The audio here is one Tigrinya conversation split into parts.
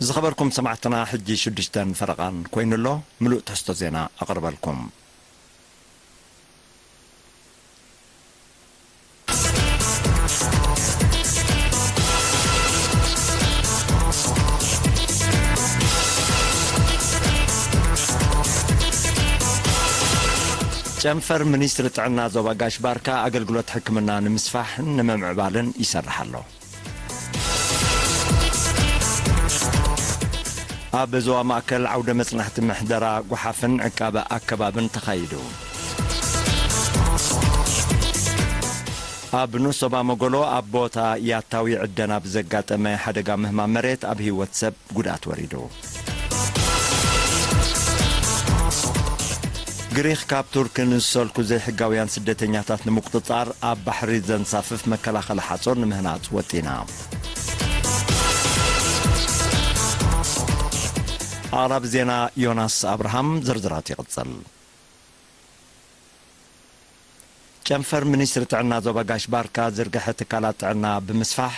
ዝኸበርኩም ሰማዕትና፣ ሕጂ ሽዱሽተን ፈረቓን ኮይኑ ኣሎ። ምሉእ ትሕዝቶ ዜና ኣቕርበልኩም። ጨንፈር ሚኒስትሪ ጥዕና ዞባ ጋሽ ባርካ ኣገልግሎት ሕክምና ንምስፋሕን ንምምዕባልን ይሰርሕ ኣሎ። ኣብ ዞባ ማእከል ዓውደ መጽናሕቲ ምሕደራ ጓሓፍን ዕቃበ ኣከባብን ተኻይዱ። ኣብ ንኡስ ዞባ መጎሎ ኣብ ቦታ ያታዊ ዕደና ብዘጋጠመ ሓደጋ ምህማም መሬት ኣብ ህይወት ሰብ ጉድኣት ወሪዱ። ግሪኽ ካብ ቱርኪ ንዝሰልኩ ዘይሕጋውያን ስደተኛታት ንምቁጽጻር ኣብ ባሕሪ ዘንሳፍፍ መከላኸሊ ሓጹር ንምህናጽ ወጢና። ኣቕራቢ ዜና ዮናስ ኣብርሃም። ዝርዝራት ይቕጽል። ጨንፈር ሚኒስትሪ ጥዕና ዞባ ጋሽ ባርካ ዝርግሐ ትካላት ጥዕና ብምስፋሕ፣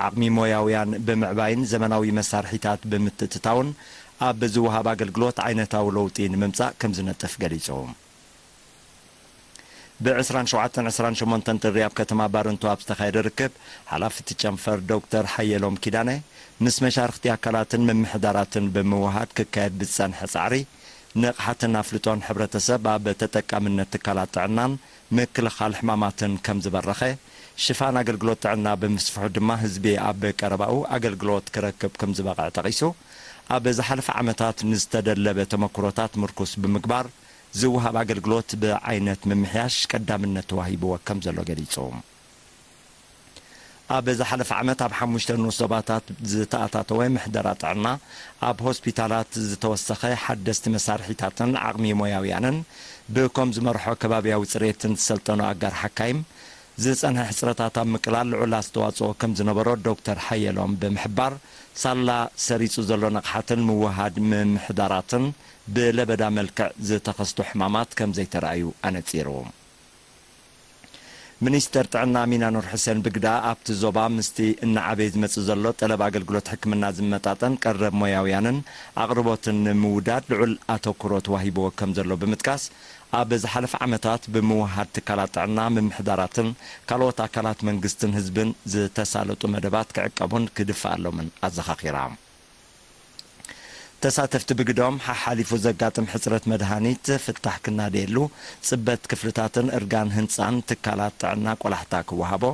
ዓቕሚ ሞያውያን ብምዕባይን ዘመናዊ መሳርሒታት ብምትእትታውን ኣብ ዝወሃብ ኣገልግሎት ዓይነታዊ ለውጢ ንምምጻእ ከም ዝነጥፍ ገሊጹ። ብ ዕስራን ሸውዓተን ዕስራን ሸሞንተን ጥሪ ኣብ ከተማ ባረንቱ ኣብ ዝተኻየደ ርክብ፣ ሓላፊ እቲ ጨንፈር ዶክተር ሓየሎም ኪዳነ ምስ መሻርኽቲ ኣካላትን ምምሕዳራትን ብምውሃድ ክካየድ ብዝጸንሐ ጻዕሪ፣ ንቕሓትን ኣፍልጦን ሕብረተሰብ ኣብ ተጠቃምነት ትካላት ጥዕናን ምክልኻል ሕማማትን ከም ዝበረኸ፣ ሽፋን ኣገልግሎት ጥዕና ብምስፍሑ ድማ ህዝቢ ኣብ ቀረባኡ ኣገልግሎት ክረክብ ከም ዝበቕዐ ጠቒሱ፣ ኣብ ዝሓለፈ ዓመታት ንዝተደለበ ተመክሮታት ምርኩስ ብምግባር ዝወሃብ ኣገልግሎት ብዓይነት ምምሕያሽ ቀዳምነት ተዋሂብዎ ከም ዘሎ ገሊጹ። ኣብ ዝሓለፈ ዓመት ኣብ ሓሙሽተ ንኡስ ዞባታት ዝተኣታተወ ምሕደራ ጥዕና፣ ኣብ ሆስፒታላት ዝተወሰኸ ሓደስቲ መሳርሒታትን ዓቕሚ ሞያውያንን፣ ብኮም ዝመርሖ ከባብያዊ ጽሬትን ዝሰልጠኑ ኣጋር ሓካይም፣ ዝጸንሐ ሕጽረታት ኣብ ምቅላል ልዑል ኣስተዋጽኦ ከም ዝነበሮ ዶክተር ሓየሎም ብምሕባር፣ ሳላ ሰሪጹ ዘሎ ንቕሓትን ምውሃድ ምምሕዳራትን ብለበዳ መልክዕ ዝተኸስቱ ሕማማት ከም ዘይተራእዩ ኣነጺሩ። ሚኒስተር ጥዕና ሚና ኑር ሕሴን ብግዳ ኣብቲ ዞባ ምስቲ እናዓበየ ዝመጽእ ዘሎ ጠለብ ኣገልግሎት ሕክምና ዝመጣጠን ቀረብ ሞያውያንን ኣቕርቦትን ንምውዳድ ልዑል ኣተኩሮ ተዋሂብዎ ከም ዘሎ ብምጥቃስ፣ ኣብ ዝሓለፈ ዓመታት ብምውሃድ ትካላት ጥዕና፣ ምምሕዳራትን ካልኦት ኣካላት መንግስትን ህዝብን ዝተሳለጡ መደባት ክዕቀቡን ክድፈኣሎምን ኣዘኻኺራ። ተሳተፍቲ ብግዶም፣ ሓሓሊፉ ዘጋጥም ሕጽረት መድሃኒት ፍታሕ ክናደየሉ፣ ጽበት ክፍልታትን እርጋን ህንጻን ትካላት ጥዕና ቆላሕታ ክወሃቦ፣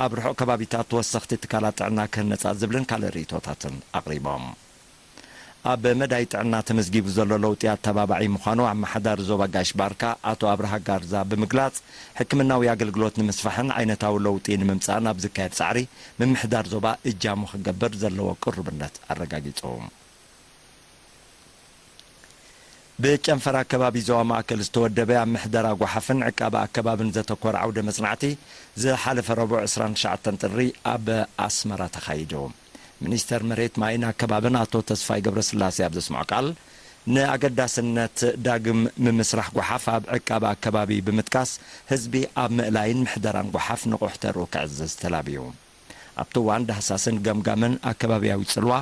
ኣብ ርሑቕ ከባቢታት ተወሰኽቲ ትካላት ጥዕና ክህነጻ ዝብልን ካልእ ርእይቶታትን ኣቕሪቦም። ኣብ መዳይ ጥዕና ተመዝጊቡ ዘሎ ለውጢ ኣተባባዒ ምዃኑ ኣመሓዳሪ ዞባ ጋሽ ባርካ ኣቶ ኣብርሃ ጋርዛ ብምግላጽ፣ ሕክምናዊ ኣገልግሎት ንምስፋሕን ዓይነታዊ ለውጢ ንምምጻእን ኣብ ዝካየድ ጻዕሪ፣ ምምሕዳር ዞባ እጃሙ ክገብር ዘለዎ ቅሩብነት ኣረጋጊጹ። ብጨንፈር ኣከባቢ ዞባ ማእከል ዝተወደበ ኣብ ምሕደራ ጓሓፍን ዕቃበ ኣከባብን ዘተኮረ ዓውደ መጽናዕቲ ዝሓለፈ ረቡዕ ዕስራን ትሽዓተን ጥሪ ኣብ ኣስመራ ተኻይዱ። ሚኒስተር መሬት ማይን ኣከባብን ኣቶ ተስፋይ ገብረስላሴ ኣብ ዘስምዖ ቃል፣ ንኣገዳስነት ዳግም ምምስራሕ ጓሓፍ ኣብ ዕቃበ ኣከባቢ ብምጥቃስ፣ ህዝቢ ኣብ ምእላይን ምሕደራን ጓሓፍ ንቑሕ ተርኡ ክዕዝዝ ተላብዩ። ኣብቲ እዋን ዳህሳስን ገምጋምን ኣከባብያዊ ጽልዋ፣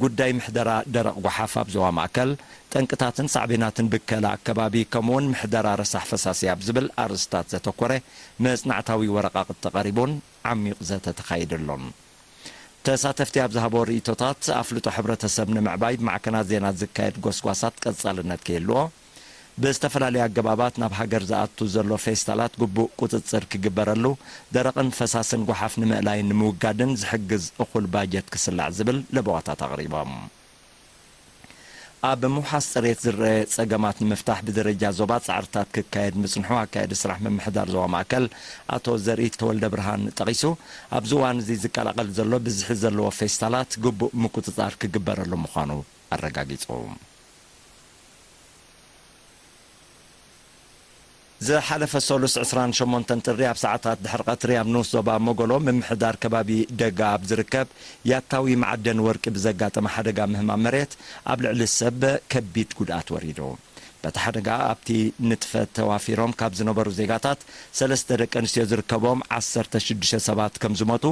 ጉዳይ ምሕደራ ደረቕ ጓሓፍ ኣብ ዞባ ማእከል፣ ጠንቅታትን ሳዕቤናትን ብከላ ኣከባቢ፣ ከምኡውን ምሕደራ ረሳሕ ፈሳሲ ኣብ ዝብል ኣርእስታት ዘተኮረ መጽናዕታዊ ወረቓቕቲ ቀሪቡን ዓሚቕ ዘተ ተኻይደሉን። ተሳተፍቲ ኣብ ዝሃቦ ርእይቶታት፣ ኣፍልጦ ሕብረተሰብ ንምዕባይ ብማዕከናት ዜና ዝካየድ ጎስጓሳት ቀጻልነት ክህልዎ፣ ብዝተፈላለየ ኣገባባት ናብ ሃገር ዝኣቱ ዘሎ ፌስታላት ግቡእ ቁጽጽር ክግበረሉ፣ ደረቕን ፈሳስን ጓሓፍ ንምእላይን ንምውጋድን ዝሕግዝ እኹል ባጀት ክስላዕ ዝብል ለበዋታት ኣቕሪቦም። ኣብ ምውሓስ ጽሬት ዝረአ ጸገማት ንምፍታሕ ብደረጃ ዞባ ጻዕርታት ክካየድ ምጽንሑ ኣካያዲ ስራሕ ምምሕዳር ዞባ ማእከል ኣቶ ዘርኢ ተወልደ ብርሃን ጠቒሱ፣ ኣብዚ እዋን እዚ ዝቀላቐል ዘሎ ብዝሒ ዘለዎ ፌስታላት ግቡእ ምቁጽጻር ክግበረሉ ምዃኑ ኣረጋጊጹ። ዝሓለፈ ሰሉስ ዕስራን ሸሞንተን ጥሪ ኣብ ሰዓታት ድሕሪ ቀትሪ ኣብ ንኡስ ዞባ ሞጎሎ ምምሕዳር ከባቢ ደጋ ኣብ ዝርከብ ያታዊ መዓደን ወርቂ ብዘጋጠመ ሓደጋ ምህማም መሬት ኣብ ልዕሊ ሰብ ከቢድ ጉድኣት ወሪዱ። በቲ ሓደጋ ኣብቲ ንጥፈት ተዋፊሮም ካብ ዝነበሩ ዜጋታት ሰለስተ ደቂ ኣንስትዮ ዝርከቦም ዓሰርተ ሽዱሽተ ሰባት ከም ዝሞቱ፣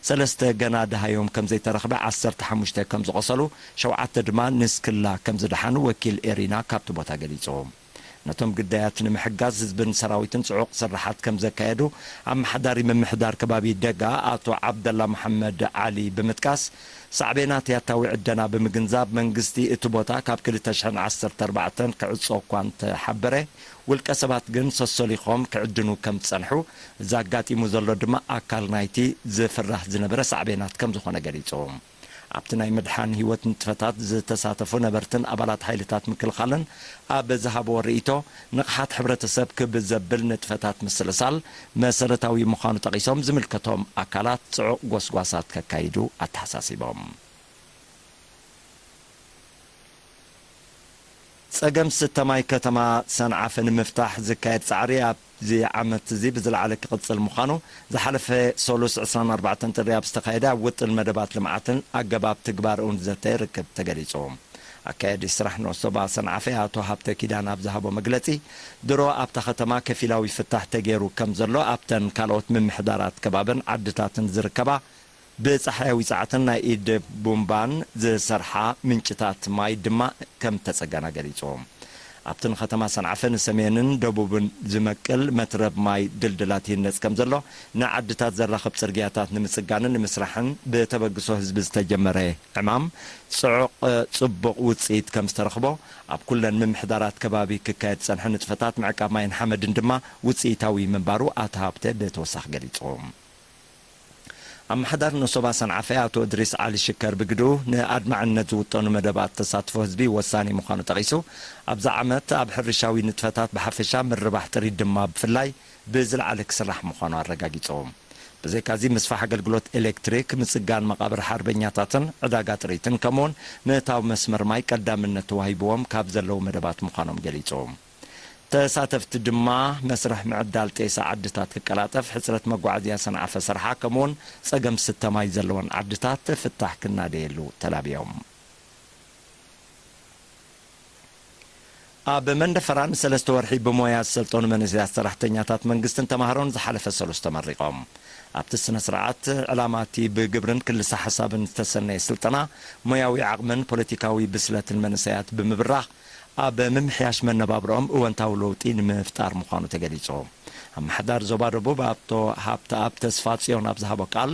ሰለስተ ገና ደሃዮም ከም ዘይተረኽበ፣ ዓሰርተ ሓሙሽተ ከም ዝቖሰሉ፣ ሸውዓተ ድማ ንስክላ ከም ዝደሓኑ ወኪል ኤሪና ካብቲ ቦታ ገሊጹ። ነቶም ግዳያት ንምሕጋዝ ህዝብን ሰራዊትን ጽዑቕ ስርሓት ከም ዘካየዱ ኣመሓዳሪ ምምሕዳር ከባቢ ደጋ ኣቶ ዓብደላ መሓመድ ዓሊ ብምጥቃስ፣ ሳዕቤናት ያታዊ ዕደና ብምግንዛብ መንግስቲ እቲ ቦታ ካብ ክልተ ሽሕን ዓሰርተ ኣርባዕተን ክዕጾ እኳ እንተሓበረ፣ ውልቀ ሰባት ግን ሰሶሊኾም ክዕድኑ ከም ዝጸንሑ፣ እዚ ኣጋጢሙ ዘሎ ድማ ኣካል ናይቲ ዝፍራህ ዝነበረ ሳዕቤናት ከም ዝኾነ ገሊጹ። ኣብቲ ናይ ምድሓን ህይወት ንጥፈታት ዝተሳተፉ ነበርትን ኣባላት ሓይልታት ምክልኻልን ኣብ ዝሃብዎ ርእይቶ፣ ንቕሓት ሕብረተሰብ ክብ ዘብል ንጥፈታት ምስልሳል መሰረታዊ ምዃኑ ጠቒሶም፣ ዝምልከቶም ኣካላት ጽዑቕ ጎስጓሳት ከካይዱ ኣተሓሳሲቦም። ጸገም ስተ ማይ ከተማ ሰንዓፈ ንምፍታሕ ዝካየድ ጻዕሪ ኣብዚ ዓመት እዚ ብዝለዓለ ክቕጽል ምዃኑ ዝሓለፈ ሰሉስ ዕስራን ኣርባዕተን ጥሪ ኣብ ዝተኻየደ ኣብ ውጥን መደባት ልምዓትን ኣገባብ ትግባረኡን ዝዘተየ ርክብ ተገሊጹ። ኣካያዲ ስራሕ ንኡስ ዞባ ሰንዓፈ ኣቶ ሃብተ ኪዳን ኣብ ዝሃቦ መግለጺ፣ ድሮ ኣብታ ከተማ ከፊላዊ ፍታሕ ተገይሩ ከም ዘሎ፣ ኣብተን ካልኦት ምምሕዳራት ከባብን ዓድታትን ዝርከባ ብጸሓያዊ ጸዓትን ናይ ኢድ ቡምባን ዝሰርሓ ምንጭታት ማይ ድማ ከም ተጸገና ገሊጹ። ኣብቲ ንከተማ ሰንዓፈ ንሰሜንን ደቡብን ዝመቅል መትረብ ማይ ድልድላት ይህነጽ ከም ዘሎ፣ ንዓድታት ዘራኽብ ጽርግያታት ንምጽጋንን ንምስራሕን ብተበግሶ ህዝቢ ዝተጀመረ ዕማም ጽዑቕ ጽቡቕ ውጽኢት ከም ዝተረኽቦ፣ ኣብ ኩለን ምምሕዳራት ከባቢ ክካየድ ዝጸንሐ ንጥፈታት ምዕቃብ ማይን ሓመድን ድማ ውጽኢታዊ ምንባሩ ኣቶ ሃብተ ብተወሳኺ ገሊጹ። ኣመሓዳሪ ንኡስ ዞባ ሰንዓፈ ኣቶ እድሪስ ዓሊ ሽከር ብግድኡ፣ ንኣድማዕነት ዝውጠኑ መደባት ተሳትፎ ህዝቢ ወሳኒ ምዃኑ ጠቒሱ፣ ኣብዚ ዓመት ኣብ ሕርሻዊ ንጥፈታት ብሓፈሻ፣ ምርባሕ ጥሪት ድማ ብፍላይ ብዝለዓለ ክስራሕ ምዃኑ ኣረጋጊጹ። ብዘይካዚ፣ ምስፋሕ ኣገልግሎት ኤሌክትሪክ፣ ምጽጋን መቓብር ሓርበኛታትን ዕዳጋ ጥሪትን፣ ከምኡውን ምእታው መስመር ማይ ቀዳምነት ተዋሂብዎም ካብ ዘለዉ መደባት ምዃኖም ገሊጹ። ተሳተፍቲ ድማ፣ መስርሕ ምዕዳል ጤሳ ዓድታት ክቀላጠፍ፣ ሕጽረት መጓዓዝያ ሰንዓፈ ስርሓ፣ ከምኡውን ጸገም ስተ ማይ ዘለወን ዓድታት ፍታሕ ክናደየሉ ተላብዮም። ኣብ መንደፈራ ንሰለስተ ወርሒ ብሞያ ዝሰልጠኑ መንእሰያት ሰራሕተኛታት መንግስትን ተማሃሮን ዝሓለፈ ሰሉስ ተመሪቖም። ኣብቲ ስነ ስርዓት፣ ዕላማ እቲ ብግብርን ክልሰ ሓሳብን ዝተሰነየ ስልጠና፣ ሞያዊ ዓቕምን ፖለቲካዊ ብስለትን መንእሰያት ብምብራኽ፣ ኣብ ምምሕያሽ መነባብሮኦም እወንታዊ ለውጢ ንምፍጣር ምዃኑ ተገሊጹ። ኣመሓዳሪ ዞባ ደቡብ ኣቶ ሃብተኣብ ተስፋጽዮን ኣብ ዝሃቦ ቃል፣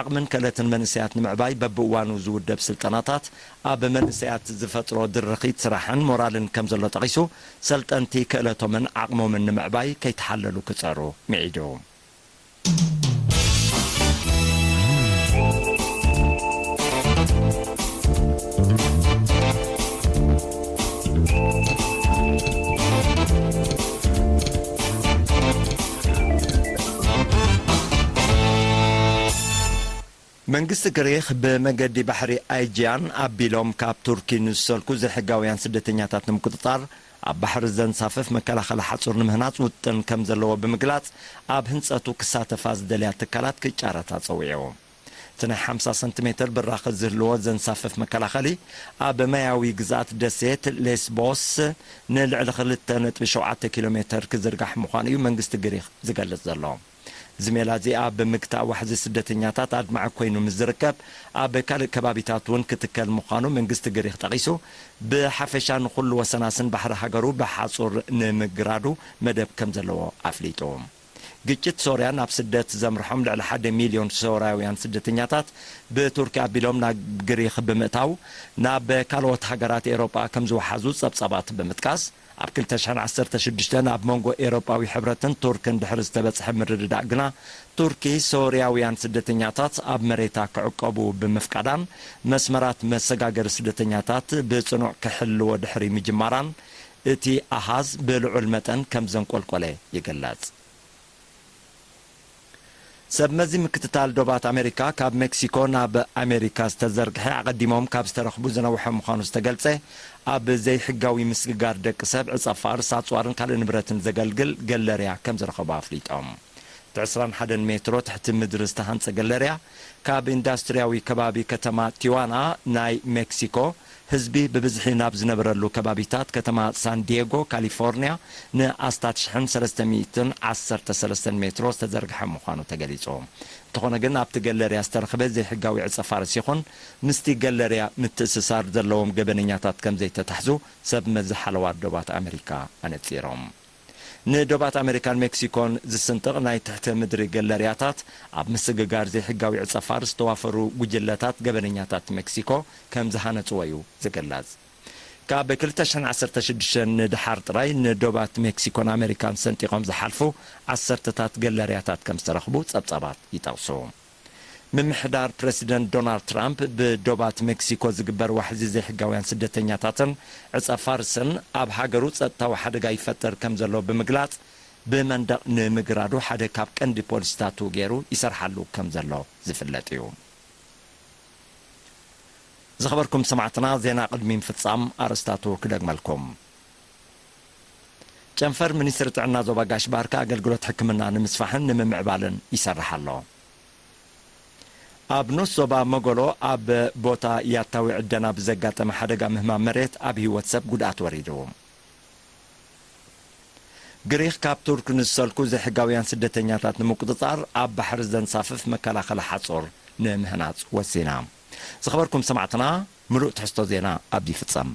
ዓቕምን ክእለትን መንእሰያት ንምዕባይ በብእዋኑ ዝውደብ ስልጠናታት ኣብ መንእሰያት ዝፈጥሮ ድርኺት ስራሕን ሞራልን ከም ዘሎ ጠቒሱ፣ ሰልጠንቲ ክእለቶምን ዓቕሞምን ንምዕባይ ከይተሓለሉ ክጸሩ ምዒዱ። መንግስቲ ግሪኽ ብመገዲ ባሕሪ ኣይጂያን ኣቢሎም ካብ ቱርኪ ንዝሰልኩ ዘይሕጋውያን ስደተኛታት ንምቁጽጻር፣ ኣብ ባሕሪ ዘንሳፍፍ መከላኸሊ ሓጹር ንምህናጽ ውጥን ከም ዘለዎ ብምግላጽ፣ ኣብ ህንጸቱ ክሳተፋ ዝደልያ ትካላት ክጫረታ ጸዊዑ። እቲ ናይ ሓምሳ ሰንቲሜተር ብራኸ ዝህልዎ ዘንሳፍፍ መከላኸሊ፣ ኣብ ማያዊ ግዝኣት ደሴት ሌስቦስ ንልዕሊ ክልተ ነጥቢ ሸውዓተ ኪሎ ሜተር ክዝርጋሕ ምዃኑ እዩ መንግስቲ ግሪኽ ዝገልጽ ዘሎ። እዚ ሜላ እዚ ኣብ ምግታእ ዋሕዚ ስደተኛታት ኣድማዒ ኮይኑ ምስ ዝርከብ፣ ኣብ ካልእ ከባቢታት እውን ክትከል ምዃኑ መንግስቲ ግሪኽ ጠቒሱ፣ ብሓፈሻ ንኹሉ ወሰናስን ባሕሪ ሃገሩ ብሓጹር ንምግራዱ መደብ ከም ዘለዎ ኣፍሊጡ። ግጭት ሶርያ ናብ ስደት ዘምርሖም ልዕሊ ሓደ ሚልዮን ሶርያውያን ስደተኛታት፣ ብቱርኪ ኣቢሎም ናብ ግሪኽ ብምእታው፣ ናብ ካልኦት ሃገራት ኤውሮጳ ከም ዝወሓዙ ጸብጻባት ብምጥቃስ፣ ኣብ ክልተ ሽሕን ዓሰርተ ሽዱሽተን ኣብ መንጎ ኤውሮጳዊ ሕብረትን ቱርክን ድሕሪ ዝተበጽሐ ምርድዳእ ግና፣ ቱርኪ ሶርያውያን ስደተኛታት ኣብ መሬታ ክዕቀቡ ብምፍቃዳን መስመራት መሰጋገሪ ስደተኛታት ብጽኑዕ ክሕልዎ ድሕሪ ምጅማራን፣ እቲ ኣሃዝ ብልዑል መጠን ከም ዘንቆልቆለ ይግለጽ። ሰብ መዚ ምክትታል ዶባት ኣሜሪካ፣ ካብ ሜክሲኮ ናብ ኣሜሪካ ዝተዘርግሐ፣ ኣቐዲሞም ካብ ዝተረኽቡ ዝነውሐ ምዃኑ ዝተገልጸ፣ ኣብ ዘይሕጋዊ ምስግጋር ደቂ ሰብ፣ ዕጸ ፋርስ፣ ኣጽዋርን ካልእ ንብረትን ዘገልግል ገለርያ ከም ዝረኸቡ ኣፍሊጦም። ዕስራን ሓደን ሜትሮ ትሕቲ ምድሪ ዝተሃንጸ ገለርያ፣ ካብ ኢንዳስትርያዊ ከባቢ ከተማ ቲዋና ናይ ሜክሲኮ፣ ህዝቢ ብብዝሒ ናብ ዝነበረሉ ከባቢታት ከተማ ሳን ዲየጎ ካሊፎርንያ፣ ንኣስታት ሽሕን ሰለስተ ሚእትን ዓሰርተ ሰለስተን ሜትሮ ዝተዘርግሐ ምዃኑ ተገሊጹ። እንተኾነ ግን፣ ኣብቲ ገለርያ ዝተረኽበ ዘይሕጋዊ ዕጸ ፋርስ ይኹን ምስቲ ገለርያ ምትእስሳር ዘለዎም ገበነኛታት ከም ዘይተታሕዙ ሰብ መዚ ሓለዋ ዶባት ኣመሪካ ኣነጺሮም። ንዶባት ኣመሪካን ሜክሲኮን ዝስንጥቕ ናይ ትሕተ ምድሪ ገለርያታት፣ ኣብ ምስግጋር ዘይሕጋዊ ዕጸ ፋርስ ዝተዋፈሩ ጉጅለታት ገበነኛታት ሜክሲኮ ከም ዝሃነጽዎ እዩ ዝግለጽ። ካብ ክልተ ሽሕን ዓሰርተ ሽዱሽተን ንደሓር ጥራይ፣ ንዶባት ሜክሲኮን ኣመሪካን ሰንጢቖም ዝሓልፉ ዓሰርተታት ገለርያታት ከም ዝተረኽቡ ጸብጻባት ይጠቕሱ። ምምሕዳር ፕረሲደንት ዶናልድ ትራምፕ፣ ብዶባት ሜክሲኮ ዝግበር ዋሕዚ ዘይሕጋውያን ስደተኛታትን ዕጸ ፋርስን ኣብ ሃገሩ ጸጥታዊ ሓደጋ ይፈጥር ከም ዘሎ ብምግላጽ፣ ብመንደቕ ንምግራዱ ሓደ ካብ ቀንዲ ፖሊሲታቱ ገይሩ ይሰርሓሉ ከም ዘሎ ዝፍለጥ እዩ። ዝኸበርኩም ሰማዕትና፣ ዜና ቅድሚ ምፍጻም ኣርእስታቱ ክደግመልኩም። ጨንፈር ሚኒስትሪ ጥዕና ዞባ ጋሽ ባርካ ኣገልግሎት ሕክምና ንምስፋሕን ንምምዕባልን ይሰርሕ ኣሎ። ኣብ ንኡስ ዞባ መጎሎ ኣብ ቦታ ያታዊ ዕደና ብዘጋጠመ ሓደጋ ምህማም መሬት ኣብ ህይወት ሰብ ጉድኣት ወሪዱ። ግሪኽ ካብ ቱርክ ንዝሰልኩ ዘይሕጋውያን ስደተኛታት ንምቁጽጻር ኣብ ባሕሪ ዘንሳፍፍ መከላኸሊ ሓጹር ንምህናጽ ወሲና። ዝኸበርኩም ሰማዕትና፣ ምሉእ ትሕዝቶ ዜና ኣብዚ ይፍጸም።